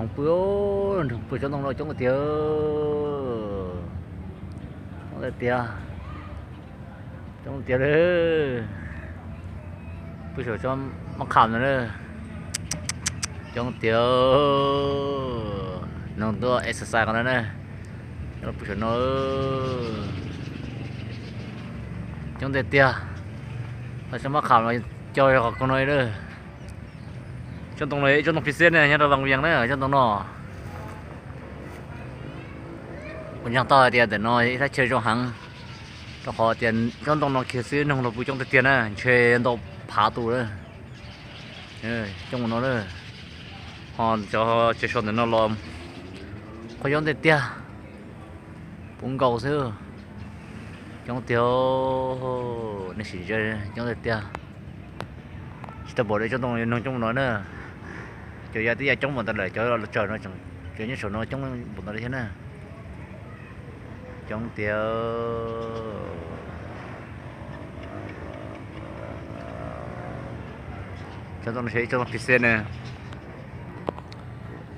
Pw, pw coob ntoo no coob tiag, coob tiag, coob tiag li. Pw saum tsob mab kham no na, coob tiag, noog tuaj exercise qhov no na, pw saum no, coob tiag tiag. Tsob mab kham no cog qhov koog no na. Tsob ntoo no ib tsob ntoo phi xiab ne, nyob rau Vaj Vias na, tsob ntoo no. Kuv ntseeg tau hais tias ntawm no ib thaj chaw zoo heev, rau qhov tias tsob ntoo no kiag xwb noog los pw coob tiag tiag na, ntshe ntau phav tus lawm. Coob mus no, ho cov tsev so ntawm no los qhov coob tiag tiag, puv nkaus xwb. Coob tiag, nej sim coob tiag tiag. Tsis tau pom li tsob ntoo noog coob mus no na. Cov yav twb ya coob npaum ntawd lawm, cov los tsaws no, cov nyob saum no coob npaum ntawd li thiab na. Coob tiag. Tsob ntoo no yog ib tsob ntoo phi xiab ne.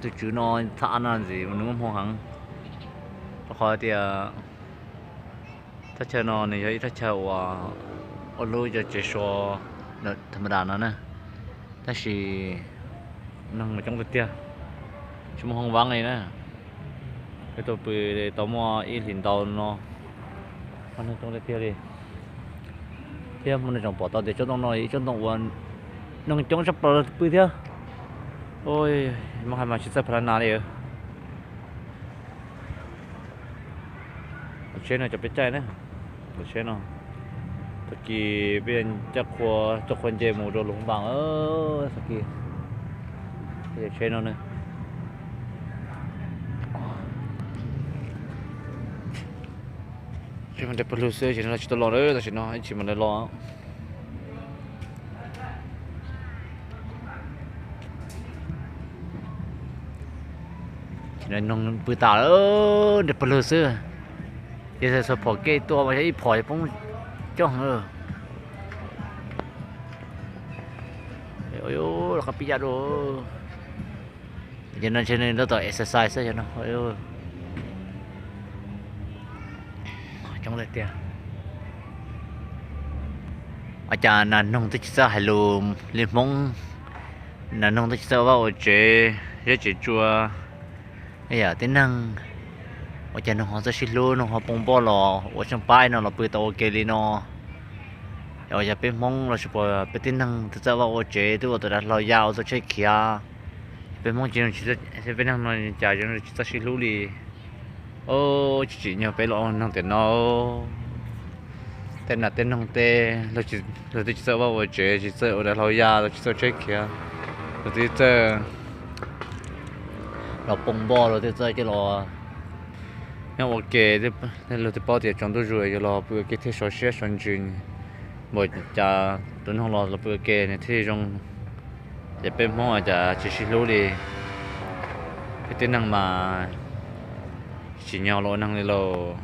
Tus tswv no tham no ntxiv nws muaj hmoo heev, rau qhov tias thaj chaw no nws yog ib thaj chaw uas ua lub cov tsev so tham ma das no na, tab sis noog coob tiag tiag, tsis muaj hoob vab li na. Peb tuaj pw tau muaj ib hlis ntau no, noog coob tiag tiag li. Thiab muaj neeg tseem pom tau tias tsob ntoo no ib tsob ntoo uas noog coob tshaj plaws pw thiab. Muab hais mas tsis txawj pha la nas li. Tsheb no cov peb caij na, tsheb no, tag kis peb coj qhua, coj qhua nce mus rau Luas Npas tag kis. Tsheb no, tsheb mas pw lug xwb ces no tsis tau los lawm, tam sim no ib chim mam li los. Noog pw tas lawm, nres pawg lug xwb. Ces txawm phom kev tuaj mas yog ib phom poob coob heev. Los qab pib yaj dua. Ces no ntshe nws tab tom exercise xwb no. Coob tiag tiag. Ua cas nas noog twb tsis txawj hais lus li Hmoob, nas noog twb tsis txawj ua vaj ua tsev, zeb tsev tsua. Yam tib neeg, ua cas noog ho txawj sib hlub, noog ho poob npoj los ua tseej paib no los pw tau ua ke li no. Ua cas peb Hmoob los tsis pom peb tib neeg twb txawj vaj ua tsev, twb ua tau dav hlau ya, ua tau tsheb khiav, peb Hmoob tsis, peb neeg no cas tsis txawj sib hlub li. Tsis tsim nyog peb los noog tiam no. Tej nas tej noog tej, luag twb tsis txawj vaj ua tsev, tsis txawj ua dav hlau ya, luag tsis txawj tsheb khiav, luag twb txawj los poob npoj, luag twb txawj coj los nyob ua ke. Luag twb paub tias tsaus ntuj zus yuav los pw ua ke thiaj sov siab sov ntsws, npaum cas tus noog los los pw ua ke nws thiaj zoo. Ces peb Hmoob cas tsis sib hlub li, peb tib neeg mas tsis tsim nyog los ua neeg li lauj.